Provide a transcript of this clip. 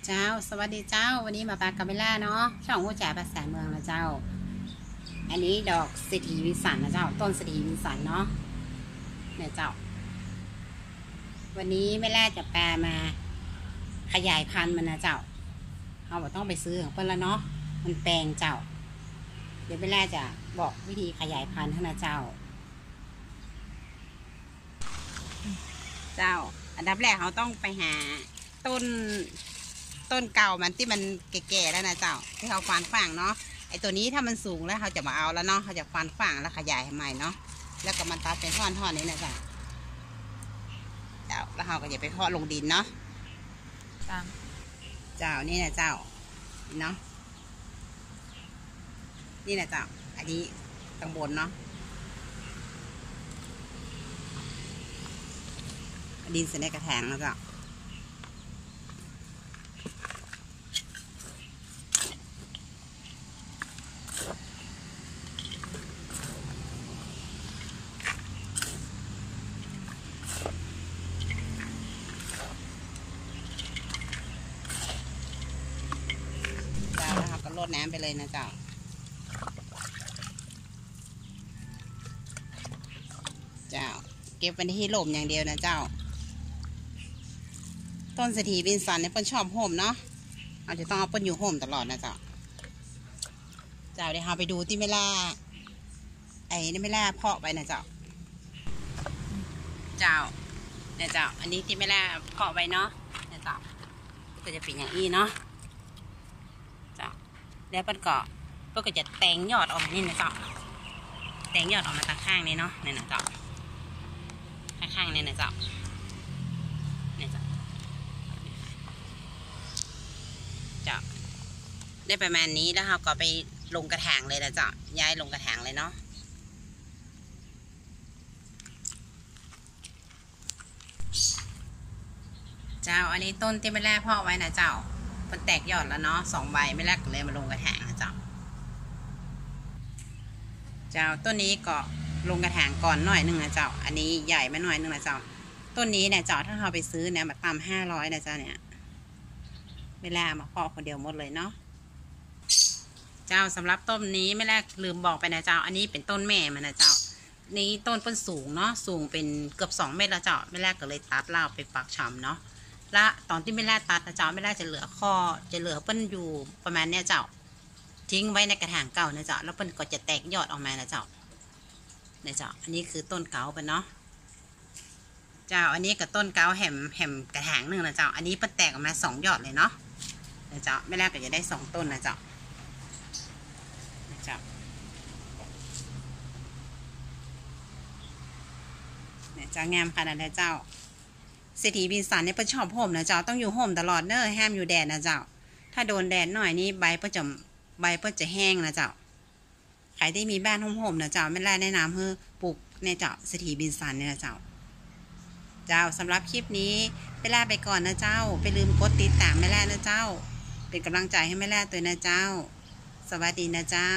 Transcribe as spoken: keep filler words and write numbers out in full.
เจ้า สวัสดีเจ้า วันนี้มาปะกับแม่แร่เนาะ ช่องอู้จ๋าภาษาเมืองนะเจ้า อันนี้ดอกเศรษฐีวิลสันนะเจ้า ต้นเศรษฐีวิลสันเนาะ เนี่ยเจ้า วันนี้แม่แร่จะปามาขยายพันธุ์มันนะเจ้า เฮาบ่ต้องไปซื้อของเปิ้นละเนาะ มันแปงเจ้า เดี๋ยวแม่แร่จะบอกวิธีขยายพันธุ์ให้นะเจ้า เจ้า อันดับแรกเฮาต้องไปหาต้น ต้นเก่ามันตี้มันแก่ๆ แล้วนะเจ้า ตี้เฮาควานขว้างเนาะ ไอ้ตั๋วนี้ถ้ามันสูงแล้วเฮาจะบ่เอาแล้วเนาะ เฮาจะควานขว้างแล้วขยายให้ใหม่เนาะ แล้วก็มาตัดเป๋นท่อนๆ นี้นะเจ้า เจ้า แล้วเฮาก็จะไปเพาะลงดินเนาะ เจ้า นี่นะเจ้า เนาะ นี่นะเจ้า อันนี้ตังบนเนาะ ดินใส่ในกระถางนะเจ้า เจ้า แล้วเฮาก็รดน้ำไปเลยนะเจ้า เจ้า เก็บไว้ในตี้ร่มอย่างเดียวนะเจ้า ต้นเศรษฐีวิลสันเนี่ยเปิ้นชอบฮ่มเนาะ เฮาจะต้องเอาเปิ้นอยู่ฮ่มตลอดนะเจ้า เจ้า เดี๋ยวเฮาไปดูตี้แม่แร่ ไอ้นี่แม่แร่เพาะไว้นะเจ้า เจ้า เนี่ยเจ้า อันนี้ตี้แม่แร่เพาะไว้เนาะ เนี่ยเจ้า ก็จะเป๋นอย่างอี้เนาะ เจ้า แล้วเปิ้นก็ เปิ้นก็จะแตงยอดออกมานี่นะเจ้า แตงยอดออกมาตางข้างนี่เนาะ เนี่ยนะเจ้า ข้างๆ เนี่ยนะเจ้า เนี่ยเจ้า เจ้า ได้ประมาณนี้แล้วเฮาก็ไปลงกระถางเลยนะเจ้า ย้ายลงกระถางเลยเนาะ เจ้า อันนี้ต้นตี้แม่แร่เพาะไว้นะเจ้า มันแตกยอดแล้วเนาะ สองใบ แม่แร่ก็เลยมาลงกระถางนะเจ้า เจ้า ต้นนี้ก็ลงกระถางก่อนหน่อยนึ่งนะเจ้า อันนี้ใหญ่มาหน่อยนึ่งนะเจ้า ต้นนี้เนี่ยเจ้า ถ้าเฮาไปซื้อเนี่ย บ่ต่ำห้าร้อยนะเจ้า เนี่ย แม่แร่เอามาเพาะคนเดียวหมดเลยเนาะ เจ้า สำหรับต้นนี้แม่แร่ลืมบอกไปนะเจ้า อันนี้เป๋นต้นแม่มันนะเจ้า นี่ต้นเปิ้นสูงเนาะ สูงเป๋นเกือบสองเมตรแล้วเจ้า แม่แร่ก็เลยตัดแล้วเอาไปปักชำเนาะ และต๋อนตี้แม่แร่ตัดนะเจ้า แม่แร่จะเหลือข้อ จะเหลือเปิ้นอยู่ประมาณเนี้ยเจ้า ทิ้งไว้ในกระถางเก่านะเจ้า แล้วเปิ้นก็จะแตกยอดออกมานะเจ้า เนี่ยเจ้า อันนี้คือต้นเก๊าเปิ้นเนาะ เจ้า อันนี้ก็ต้นเก๊าแหม แหมกระถางนึ่งนะเจ้า อันนี้เปิ้นแตกออกมาสองยอดเลยเนาะ เนี่ยเจ้า แม่แร่ก็จะได้สองต้นนะเจ้า เนี่ยเจ้า เนี่ยเจ้า งามขนาดนั้นเจ้า เศรษฐีวิลสันเนี่ยเปิ้นชอบฮ่มนะเจ้า ต้องอยู่ฮ่มตลอดเน้อ ห้ามอยู่แดดนะเจ้า ถ้าโดนแดดหน่อยนี่ใบเปิ้นจะ ใบเปิ้นจะแห้งนะเจ้า ใผตี้มีบ้านฮ่มๆ นะเจ้า แม่แร่แนะนำหื้อปลูกเนี่ยเจ้า เศรษฐีวิลสันเนี่ยนะเจ้า เจ้า สำหรับคลิปนี้แม่แร่ไปก่อนนะเจ้า บ่าลืมกดติดต๋ามแม่แร่นะเจ้า เป๋นก๋ำลังใจ๋หื้อแม่แร่ตวยนะเจ้า สวัสดีนะเจ้า